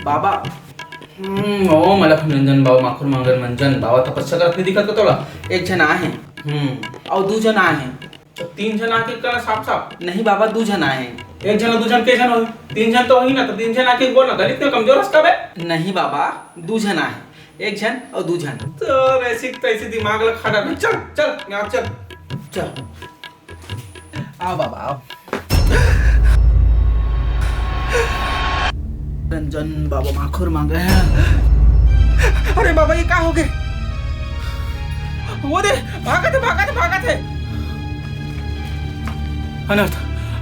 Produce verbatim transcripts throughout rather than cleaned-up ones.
बाबा, हम्म, ओम अलख निरंजन बाबा, माखुर मंगल मंजन बाबा, तपस्या करत नहीं दिखत का तोला? एक झन आए हैं। हम्म। अउ दू झन आए हैं। तो तीन झन आके करा साफ साफ। नहीं बाबा, दू झन आए हैं। एक झन अउ दू झन के झन हो? तीन झन तो होही ना, तो तीन झन आके बोल ना, गलित में कमजोर हस का बे? नहीं बाबा, दू झन आए हैं। एक झन अउ दू झन। तो ऐसी तैसी दिमाग ला खा डाल। चल, चल, यहाँ चल। चल। आओ बाबा, आओ। रंजन बाबा माखुर मांगे हैं। अरे बाबा, ये का हो गए? वो दे, भागत है, भागत है, भागत है। अनर्थ,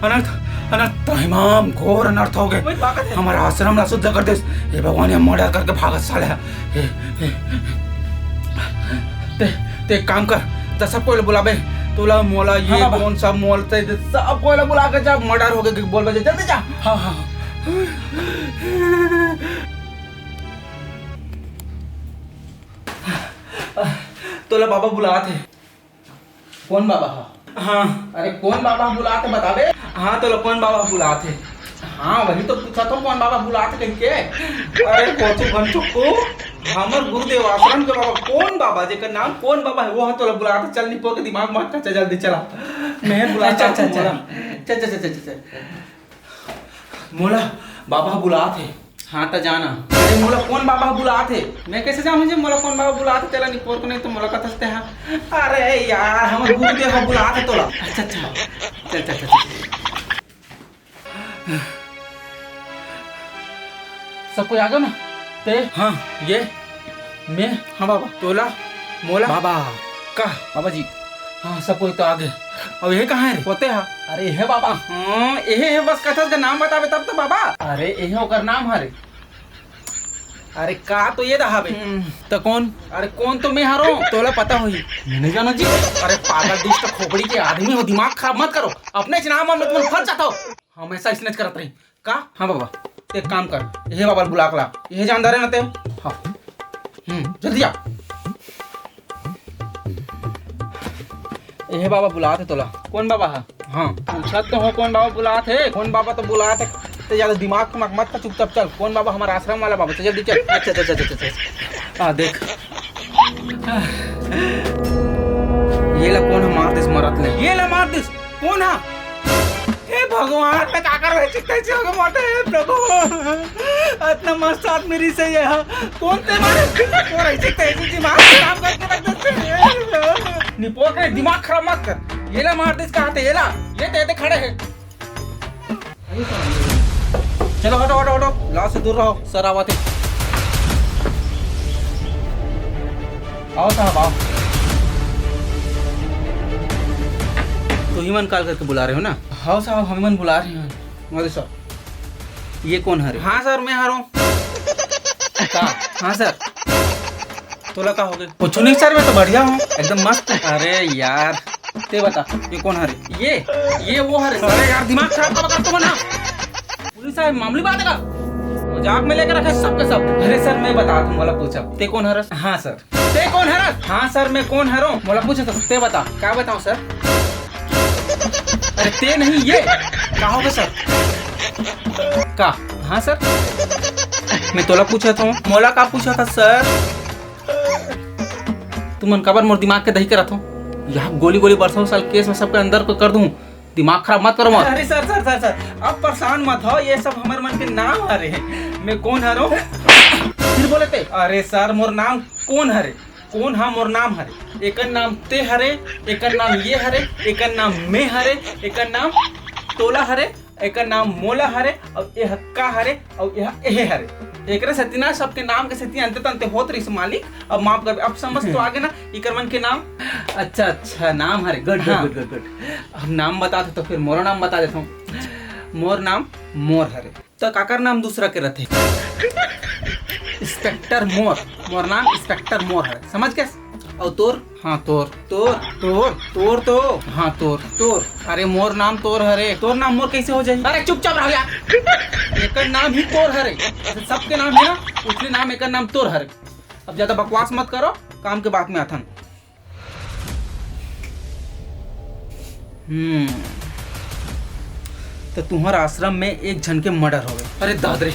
अनर्थ, अनर्थ, त्राहिमाम, घोर अनर्थ हो गए। वही भागत है। हमारा आश्रम ला शुद्ध कर दे। हे भगवान, ये मर्डर करके भागत साला। हे, हे। ते, ते एक काम कर, त सब कोई ला बुलाबे, तोला, मोला, ये हाँ बाबा। कौन सा मोल ते, ते सब कोई ला बुला के जा, मर्डर हो गया, बोल बजे, जल्दी जा। हाँ, हाँ। तोला बाबा बुलात हे। कौन बाबा हा? हाँ। अरे कौन बाबा बुलात हे बताबे? हाँ, तोला कौन बाबा बुलात हे? हाँ, वही तो पूछा तो, कौन बाबा बुलात हे कहिके। अरे कोचू भन चुप्पू, हमर गुरुदेव आश्रम के बाबा, कौन बाबा, जेकर नाम कौन बाबा हे, वो हा तोला बुलात हे। चल निपोर के दिमाग मत खा, चल जल्दी चला, मैं बुलात हे। अच्छा, अच्छा, अच्छा। चल, चल, चल, चल, चल। मोला बाबा बुलात हे। हाँ, त जाना। अरे, मोला कौन बाबा बुलात हे? मैं कैसे जानूं जी मोला कौन बाबा बुलात हे? तेला निपोर के नहीं तो मोला कथस ते हा। अरे यार, हमर गुरुदेव हा बुलात हे तोला। अच्छा, अच्छा। चल, चल, चल, चल। सब कोई आ गया ना? ते? हाँ, ये मैं। हाँ बाबा। तोला, मोला। बाबा। का? बाबा जी। हाँ, सब कोई तो आ गए। अब ये कहाँ है रे? पोते हा। अरे, ये बाबा। हाँ, ये है, बस कथस का नाम बताबे तब तो बाबा। अरे, ये ओकर नाम हरे। अरे, का तो ये दहाबे। हम्म, तो कौन? अरे, कौन तो मैं हरो। तोला पता होही। मैं नहीं जाना जी। अरे, पागल दुष्ट खोपड़ी के आदमी हो, दिमाग खराब मत करो। अपने च नाम में तुम फंस जाता हो। हमेशा इसने करत रही। का? हाँ बाबा, एक काम कर, ये बाबा बुला के ला, ये जानदार है ना ते? हाँ। हम्म, जल्दी आ। ये बाबा बुलात हे तोला। कौन बाबा हा? हाँ। पूछत तो हो कौन बाबा बुलात हे, कौन बाबा तो बुलात हे, ते ज्यादा दिमाग तुमाग मत खा, चुपचाप चल। कौन बाबा? हमारा आश्रम वाला बाबा, तो जल्दी चल। अच्छा, अच्छा, अच्छा, अच्छा, अच्छा। आ, देख। ये ला कौन हा मार दिस मरत ले? ये ला मार दिस। कौन हा? हे भगवान, मैं का करवे, चित्त ऐसे हो गए मोटे, हे प्रभु। इतना मस्त आदमी रही से ये हा। कौन ते मारे? और ऐसे तैसे दिमाग खराब करके रख देते हैं। निपोर के दिमाग खराब मत कर। ये ला मार दिस कहा थे, ये ला। ये ते, ते खड़े हैं। चलो हटो, हटो, हटो, लाओ से दूर रहो, सर आवा थे। आओ साहब, आओ। तो ही मन काल करके बुला रहे हो ना? हाँ साहब, हम मन बुला रहे हैं। अरे सर, ये कौन हरे? हाँ सर, मैं हरो। का? हाँ सर। तोला का हो गए? कुछ नहीं सर, मैं तो बढ़िया हूँ, एकदम मस्त। अरे यार, ते बता, ये कौन हरे? ये, ये वो हरे। अरे यार, दिमाग खराब का करते हो ना? पुलिस आए, मामूली बात है का? मजाक में लेकर रखे सबके सब। अरे सर, मैं बता दूं, मोला पूछा। ते कौन हरस? हाँ सर। ते कौन हरस? हाँ सर, मैं कौन हरो? मोला पूछा था, ते बता। का बताऊं सर? अरे ते नहीं, ये। का होगे सर? का? हाँ सर। मैं तोला पूछा था। मोला का पूछा था सर? तुमन काबर मोर दिमाग के दही करत हो? यहाँ गोली गोली बरसाओ साल, केस में सबके अंदर को कर दूं। दिमाग खराब मत करो मत। अरे सर, सर, सर, सर, अब परेशान मत हो, ये सब हमर मन के नाम हरे। मैं कौन हरो? फिर बोले ते, अरे सर, मोर नाम कौन हरे? कौन हा मोर नाम हरे? एकर नाम ते हरे, एकर नाम ये हरे, एकर नाम मैं हरे, एकर नाम तोला हरे, एकर नाम मोला हरे, अउ एह का हरे, अउ एह एहे हरे। एकरे सेती ना सबके नाम के सेती अंते तंते होत रहिस मालिक। अब माफ कर, अब समझ तो आगे ना इकर मन के नाम। अच्छा, अच्छा, नाम हरे, गुड, गुड, हाँ। गुड, गुड, गुड। अब नाम बता दे तो फिर मोरो नाम बता देता हूँ। मोर नाम मोर हरे। तो काकर नाम दूसरा के रथे? इंस्पेक्टर मोर। मोर नाम इंस्पेक्टर मोर हरे, समझ गए? अउ तोर? हाँ, तोर। तोर, तोर, तोर तो। हाँ, तोर। तोर। अरे, मोर नाम तोर हरे। तोर नाम मोर कैसे हो जाही? अरे, चुपचाप रहो यार। एकर नाम ही तोर हरे। जैसे सबके नाम है ना, उसने नाम एकर नाम तोर हरे। अब ज्यादा बकवास मत करो, काम के बात में आथन। हम्म। तो तुम्हार आश्रम में एक झन के मर्डर होवे। अरे दाद रे,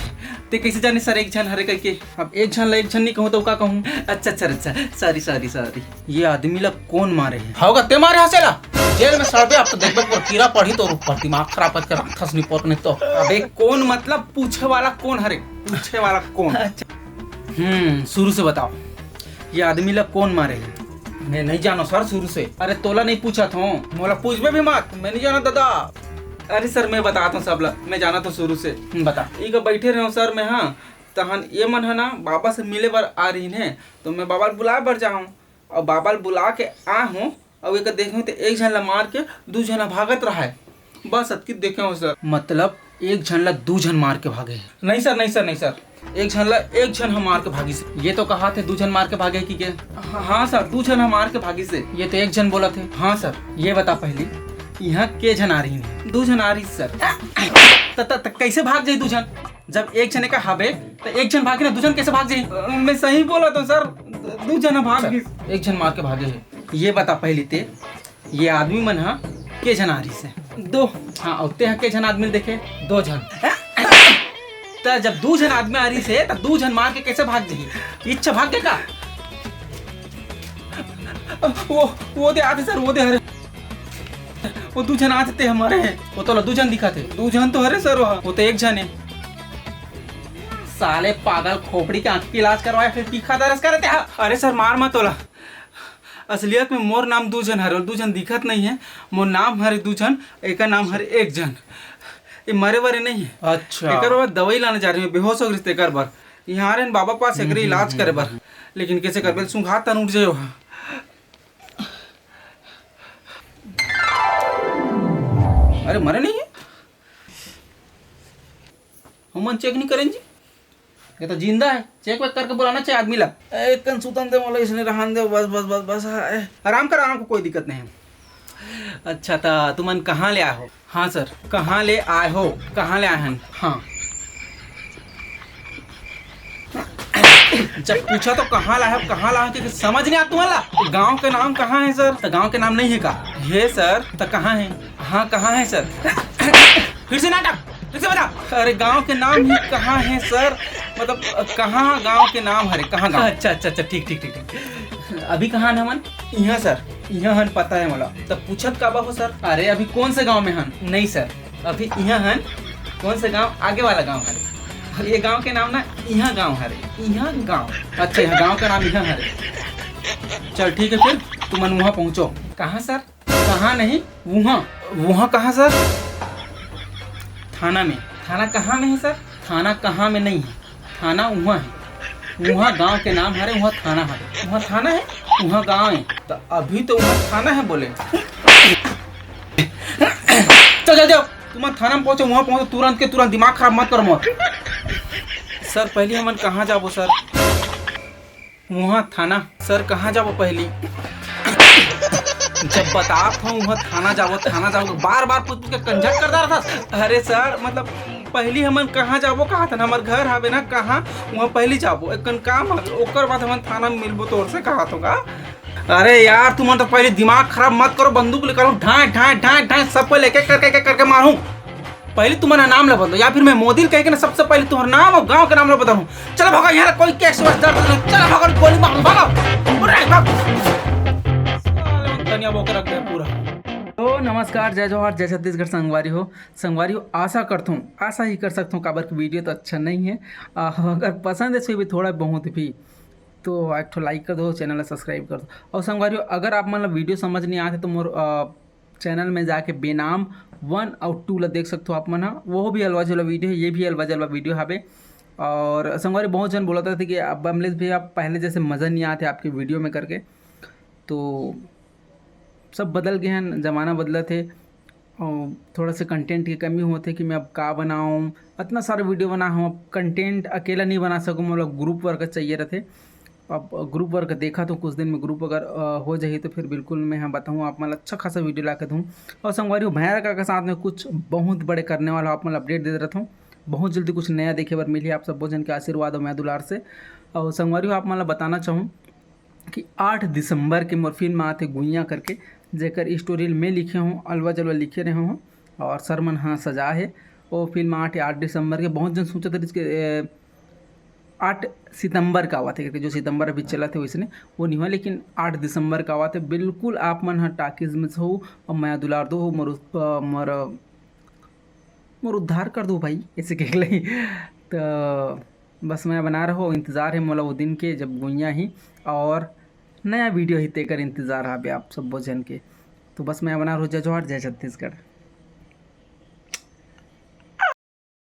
ते कैसे जाने सर एक झन हरे करके? अब एक झन ला एक झन नहीं कहूँ तो का कहूँ? अच्छा अच्छा अच्छा, सॉरी सॉरी सॉरी। ये आदमी ला कौन मारे है? होगा ते मारे हसेला। जेल में सड़बे, अब तो देखबे पूरा कीड़ा पड़ी तो ऊपर, दिमाग खराब करके रखस नहीं पोत नहीं तो। अबे कौन मतलब पूछे वाला कौन हरे? पूछे वाला कौन? अच्छा। हम्म, शुरू से बताओ, ये आदमी ला कौन मारे है? मैं नहीं जानो सर शुरू से। अरे तोला नहीं पूछा था, मोला पूछबे भी मत, मैं नहीं जाना दादा। अरे सर मैं बताता हूँ सब ला, मैं जाना था शुरू से। हम्म, बता। इका बैठे रहे सर मैं, हाँ, तहन ये मन है ना बाबा से मिले बर आ रही है, तो मैं बाबा ला बुलाए बर जाऊँ। और बाबा ला बुला के आ हूँ, और एक देखे तो एक झन ला मार के दू झन भागत रहा है। बस अतकी देखे हो सर। मतलब एक झन ला दू झन मार के भागे है? नहीं सर, नहीं सर, नहीं सर, एक झन ला एक झन ह मार के भागी से। ये तो कहा थे दू झन मार के भागे कि के? हाँ, हाँ सर, दू झन ह मार के भागी से। ये तो एक झन बोला थे। हाँ सर। ये बता पहली, यहाँ के झन आ रही है? दू झन आ रही सर। त, त, त कैसे भाग जाई दू झन? जब एक झने का हबे तो एक झन भागे ना, दू झन कैसे भाग जाई? मैं सही बोला तो सर, दू झन भाग गई। एक झन मार के भागे है। ये बता पहली ते, ये आदमी मन हा के झन आ रही से? दो। हाँ, और ते हा के झन आदमी देखे? दो झन। त जब दू झन आदमी आ रही से त दू झन मार के कैसे भाग जाही? इच्छा भाग के का? वो वो दे आते सर, वो दे हरे। वो दू झन आते ते हमारे हैं। वो तो ला दू झन दिखा थे। दू झन तो हरे सर, वो वो तो एक झन है। साले पागल, खोपड़ी के आंख के इलाज करवाए फिर तीखा दरस करे ते हा। अरे सर मार मत तोला। असलियत में मोर नाम दू झन हरे, दू झन दिखत नहीं है। मोर नाम हरे दू झन, एकर नाम हरे एक झन। ये मरे वरे नहीं है। अच्छा। एकर बर दवाई लाने जा रही हूँ, बेहोश हो गई तेकर बर। यहाँ रे बाबा पास एकरे इलाज करे बर। लेकिन कैसे करबे, सुंघा तन उठ जाए वहाँ। अरे मरे नहीं है। हमन चेक नहीं करें जी। ये तो जिंदा है, चेक वेक करके बुलाना चाहिए आदमी ला। ए, कन सुतन दे मोला, इसने रहन दे, बस, बस, बस, बस, हाँ, ए। आराम कर, आराम को कोई दिक्कत नहीं है। अच्छा, तो तुमन कहाँ ले आए हो? हाँ सर। कहाँ ले आए हो? कहाँ ले आए हन? हाँ। जब पूछा तो कहाँ ला है, कहाँ ला है, कि समझ नहीं आता तुम्हारा? गांव के नाम कहाँ है सर? तो गांव के नाम नहीं है का? हे सर, तो कहाँ है? हाँ, कहाँ है सर? फिर से नाटक, फिर से बता। अरे गांव के नाम ही कहाँ है सर? मतलब कहाँ गांव के नाम हरे, कहाँ गांव? अच्छा अच्छा अच्छा, ठीक ठीक ठीक ठीक। अभी कहाँ हन हमन? यहाँ सर, यहाँ हन, पता है मोला। तब पूछत काबर हो सर? अरे अभी कौन से गांव में हन? नहीं सर, अभी यहाँ हन। कौन से गांव? आगे वाला गांव हरे। ये गांव के नाम ना यहाँ गांव हरे, यहाँ गांव। अच्छा, यहाँ गांव का नाम यहाँ हरे। चल ठीक है, फिर तुमन वहाँ पहुँचो। कहाँ सर? कहाँ नहीं, वहाँ। वहाँ कहाँ सर? थाना में। थाना कहाँ में है सर? थाना कहाँ में नहीं है, थाना वहाँ है। वहाँ गांव के नाम हरे, वहाँ थाना हरे। वहाँ थाना है, वहाँ गांव है। तो अभी तो वहाँ थाना है बोले। चल, चल, जाओ, तुम थाना में पहुँचो, वहाँ पहुँचो तुरंत के तुरंत, दिमाग खराब मत करो मोर। सर, पहले हमन कहाँ जाबो सर? वहाँ थाना। सर, कहाँ जाबो पहली? जब बतात हूँ वहाँ थाना जाबो, थाना जाबो, बार बार पूछ पूछ के कंझट करता रहता। अरे सर, मतलब पहली हमन कहाँ जाबो कहा था ना, हमार घर हवे ना कहाँ, वहाँ पहली जाबो, एक कन काम हवे, ओकर बाद हमन थाना में मिलबो तोर से कहा तो का। अरे यार, तुमन तो पहले दिमाग खराब मत करो, बंदूक निकालो, ढाए ढाए ढाए ढाए, सबको लेके करके एक एक करके मारूं। पहले तुम्हारा नाम ला बदलो, या फिर मैं मोदी कह के ना सबसे पहले तुम्हारा नाम और गांव के नाम ला बदलूं। चलो भागो यहाँ, कोई केस वेस दर्ज नहीं, चलो भागो, गोली मार दो, भागो। अरे भाग। साले धनिया बोकर रख दे पूरा। तो नमस्कार, जय जोहार, जय छत्तीसगढ़ संगवारी हो। संगवारी हो, आशा करता हूँ, आशा ही कर सकता हूँ, काबर की वीडियो तो अच्छा नहीं है। आ, अगर पसंद है, भी थोड़ा बहुत भी, तो एक ठो लाइक कर दो, चैनल ला सब्सक्राइब कर दो। और संगवारी हो, अगर आप मन ला वीडियो समझ नहीं आते तो मोर, आ, चैनल में जाके बेनाम वन और टू ला देख सकते हो आप मन हा। वो भी अलवा जलवा वीडियो है, ये भी अलवा जलवा वीडियो हवे। और संगवारी बहुत जन बोलत रहिथे कि अब अमलेश भैया पहले जैसे मज़ा नहीं आते आपके वीडियो में करके, तो सब बदल गए हैं, ज़माना बदलत है। और थोड़ा सा कंटेंट की कमी होते कि मैं अब का बनाऊँ, इतना सारा वीडियो बना हूँ, अब कंटेंट अकेला नहीं बना सकूँ, मतलब ग्रुप वर्क चाहिए रहते। अब ग्रुप वर्क देखा तो कुछ दिन में ग्रुप अगर, अ, हो जाही तो फिर बिल्कुल मैं हाँ बताऊँ आप मन ला अच्छा खासा वीडियो ला के दूँ। और संगवारी हो, भैया का साथ में कुछ बहुत बड़े करने वाला आप मन ला अपडेट देत रहता हूँ। बहुत जल्दी कुछ नया देखे बर मिली आप सब जन के आशीर्वाद और मया दुलार से। और संगवारी हो, आप मन ला बताना चाहूँ कि आठ दिसंबर के मोर फिल्म आथे गुइया करके, जेकर स्टोरी मैं लिखे हूँ, अलवा जलवा लिखे रहे हूँ। और सर मन ह सजा हे। वो फिल्म आठ आठ दिसंबर के, बहुत जन सोचत रहिस के ए, आठ सितंबर का आवत हे करके, जो सितंबर अभी चलत हे वैसने वो नहीं हुआ, लेकिन आठ दिसंबर का आवत हे। बिल्कुल आप मन ह टाकीज में हो और मया दुलार दो हो, मोर उस- अ, मोर मोर उद्धार कर दो भाई, ऐसे कह ले। तो बस मया बना रहो, इंतजार है मोला वो दिन के जब गुइया ही और नया वीडियो ही तेकर इंतजार हाबे आप सब्बो जन के। तो बस मया बना रहो। जय जोहार, जय छत्तीसगढ़।